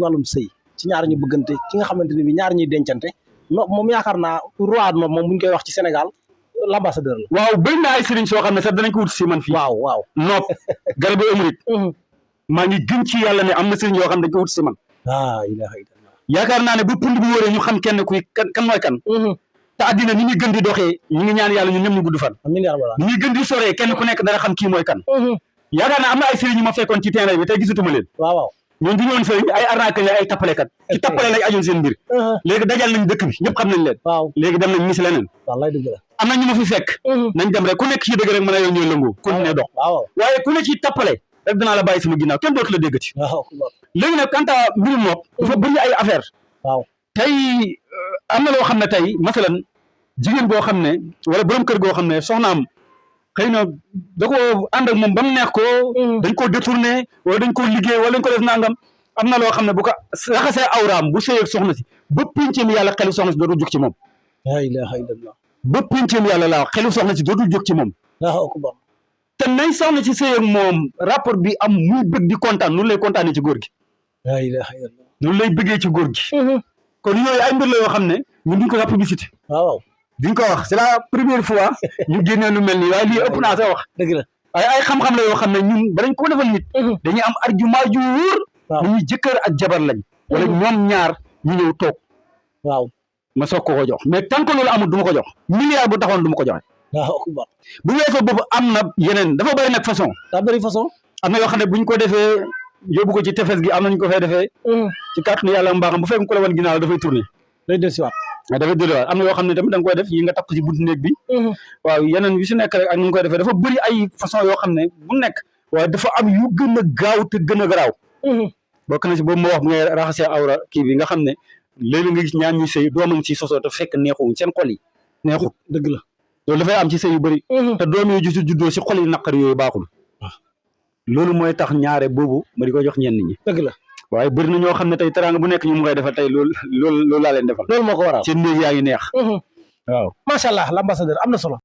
wàllum sëy ci ñaar ñu bëggante ki nga xamante ne bi ñaar ñuy dencante moom yaakaar naa roi moom bu ñu koy wax ci Sénégal l'ambassadeur la. waaw bëri na ay sëriñ soo xam ne sax danañ ko wut si man fii. waaw nopp garabu émérite. maa ngi gën ci yàlla ne am na sëriñ yoo xam ne dañ ko wut si man. ilaha illallah. yaakaar naa ne bu pund bu wóoree ñu xam kenn kuy kan mooy kan. te àddina ni ñuy gën di doxee ñu ngi ñaan yàlla ñu ñëm ñu gudd fan. amiin yaa rabbal aalamiin ni ñuy gën di soree kenn ku nekk dana xam kii mooy kan. yaakaar naa am na ay sëriñ ñu ma fekkoon ci terrain bi tey gisatuma leen. waaw ñoom du ñu woon sëriñ ay arnaque la ay tappalekat ci tappale lañ ajoon seen mbir. léegi dajal nañ dëkk bi ñëpp xam nañ leen. léegi dem nañ mis leneen. wallaay dëgg la am na ñu ma fi fekk. nañ dem rek ku nekk ci dëgg rek mën a yow ñooy lëngoo continuer dox. waaye ku ne ci tappale rek dinaa la bàyyi sama ginnaaw kenn dootu la déggati. léegi nag quant à mbirum nopp dafa bëri ay affaire tey am na loo xam ne tey masalan jigéen boo xam ne wala borom kër goo xam ne soxnaam xëy na da ko ànd ak moom ba mu neex ko dañ ko détourné wala dañ ko liggéey wala dañ ko def nangam am na loo xam ne bu ko raxasee awraam bu sëyeeg soxna si ba pinceem yàlla xelu soxna si dootul jóg ci moom. la ilaha illallah. ba pinceem yàlla laa xelu soxna si dootul jóg ci moom. te nañ soxna si sëyeeg moom rapport bi am muy bëgg di kontaan noonu lay kontaanee ci góor gi. la ilaha illallah. noonu lay bëggee ci góor gi. kon yooyu ay mbir la yoo xam ne ñun duñ ko wax publicité. waaw duñ ko wax c'est la première fois ñu génnee lu mel nii waaye lii ëpp naa sa wax. dëgg la ay xam-xam la yoo xam ne ñun ba dañ ko defal nit. dañuy am argument ju wóor. waaw ñuy jëkkër ak jabar lañ. wala ñoom ñaar ñu ñëw toog. waaw ma soog ko jox mais tant que loolu amul du ma ko jox. milliard bu taxoon du ma ko joxe. waaw bu weesoo boobu am na yeneen dafa bëri nag façon. daa bëri façon. am na yoo xam ne buñ ko defee yóbbu ko ci tefes gi am nañu ko fay defee. ci kàttanu yàlla mbaaxam bu fekk ko la wan ginnaaw dafay tourner. day dellusiwaat. dafay delluwaat am na yoo xam ne tamit da nga koy def yi nga takk ci buntu néeg bi. waaw yeneen yu si nekk rek ak ni nga koy defee dafa bëri ay façon yoo xam ne bu nekk. waaye dafa am yu gën a gaaw te gën a garaaw. bokk na si boobu ma wax bu ngay raxasee awra kii bi nga xam ne léegi nga gis ñaan ñuy sëy doomam si sosoo te fekk neexuwuñ seen xol yi neexut. dëgg la loolu dafay am ci sëy yu bëri. te doom yi ju si juddoo si xol yi naqar yooyu baaxul. loolu mooy tax ñaare boobu ma di ko jox ñenn ñi. dëgg la waaye bëri na ñoo xam ne tey teraanga bu nekk ñu mu koy defal tey loolu laa leen defal. loolu moo ko waral seen néeg yaa ngi neex. waaw macha allah l'ambassadeur am na solo.